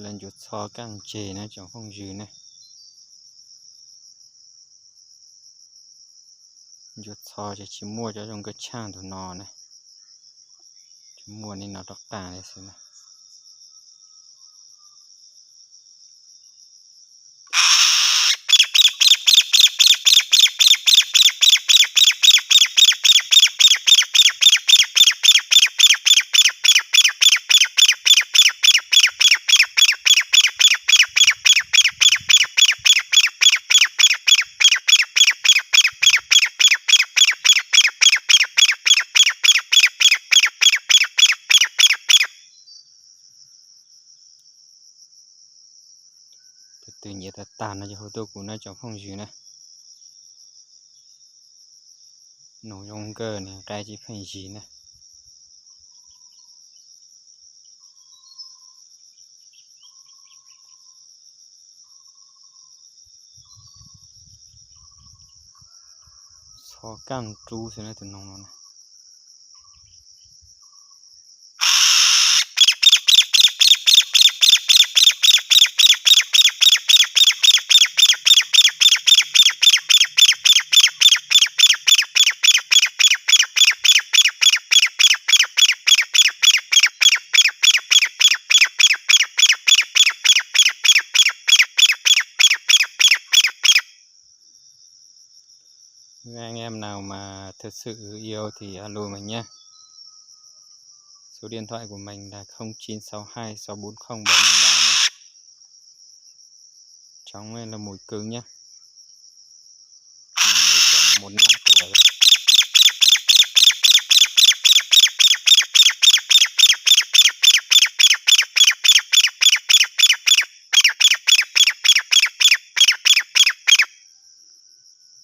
Lawv ntsuas txho kaj ntseg na tsoom phooj ywg na. Ntsuas txho ces tsis muaj cov zoo nkawd tshaaj tus no na. Tsis muaj li no rov qab li xwb na. Tus twg nyiam tag tag no ces hu tuaj kuv na tsoom phooj ywg na. Noog zoo nkauj ne, nqaij tsis pheej zis na. Txho kaj nrub xwb na tus noog no na. Anh em nào mà thật sự yêu thì alo mình nhé. Số điện thoại của mình là không chín sáu hai sáu bốn không bảy năm ba nhé. Trống này là mùi cứng nhé. Mới tròn một năm tuổi rồi.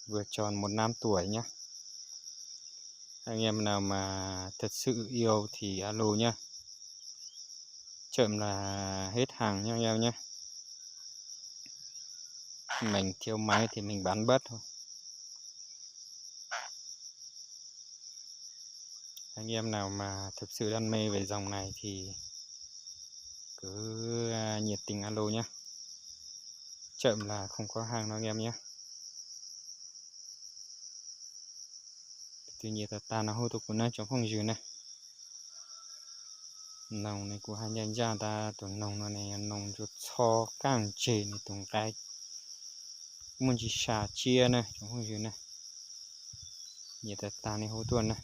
Vừa tròn một năm tuổi nhé. Anh em nào mà thật sự yêu thì alo nhé. Chậm là hết hàng nha anh em nhé. Mình thiếu máy thì mình bán bớt thôi. Anh em nào mà thực sự đam mê về dòng này thì cứ à, nhiệt tình alo nhé. Chậm là không có hàng đâu anh em nhé. Tus nyiam tag tag no hu tuaj kuv na tsoom phooj ywg na. Noog ne kuv hais ncaj ncaj tas tus noog no ne noog ntsuas txho kaj ntseg ne tus nqaij muaj ntsis sab tsiab na tsoom phooj ywg na. Nyiam tag tag ne hu tuaj na.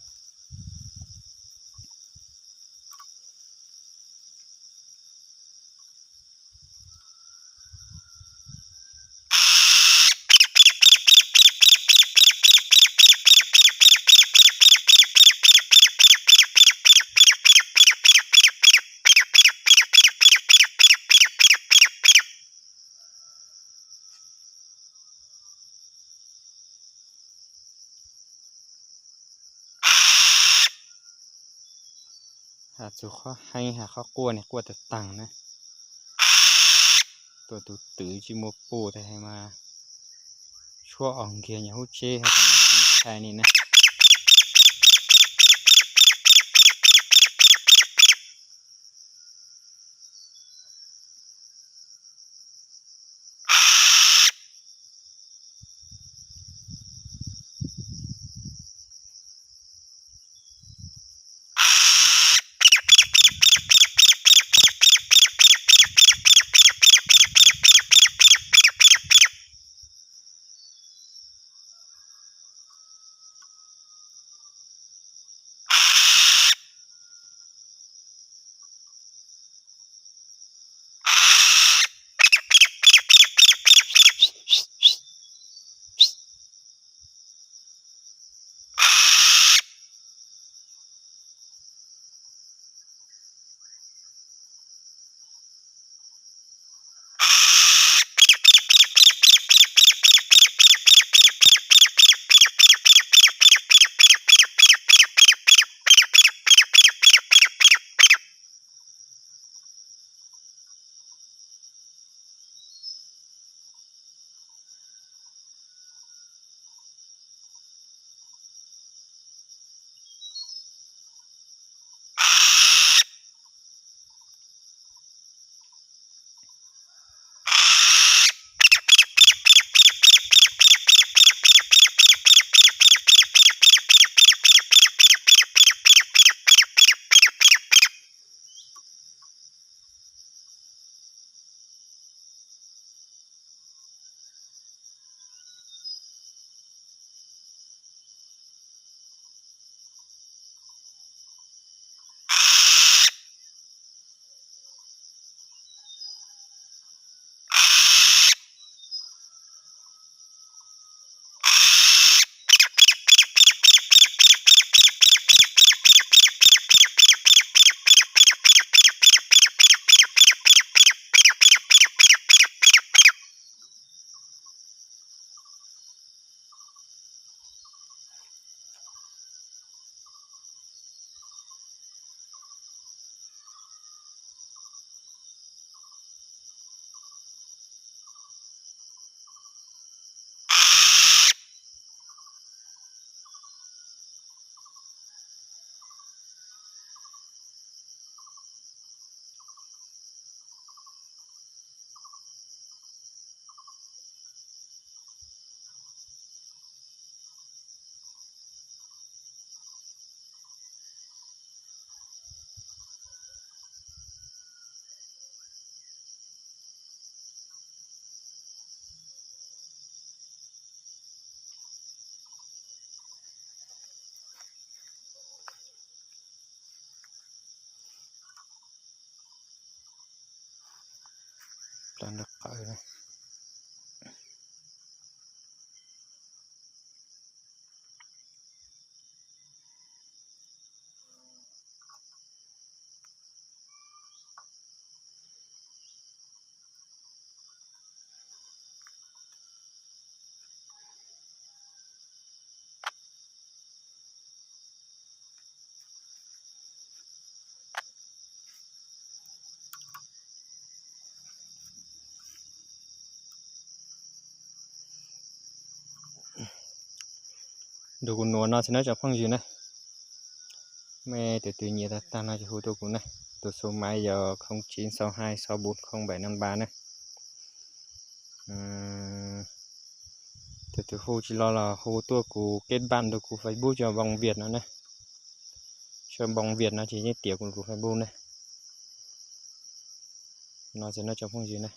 Has txug qhov heev has qhov quaj ne quaj tag taag na. Tuaj tus twm tsis muaj pum tas mas tshuab os nkiag nyuag hub tseb has tas mas tsis ntshai ni na. Tau nrog qawm na. Nrog kuv nuav no xwb na tsoom phooj ywg na. Mej tus twg nyiam tag tag no ces hu tuaj kuv na. Tus số máy yog không chín sáu hai sáu bốn không bảy năm ba na. Tus twg hu tsis los los hu tuaj kuv kết bạn rau kuv Facebook yog Bông Việt no na. Sau Bông Việt no ces yeej tiav kuv, kuv Facebook na. No xwb na tsoom phooj ywg na.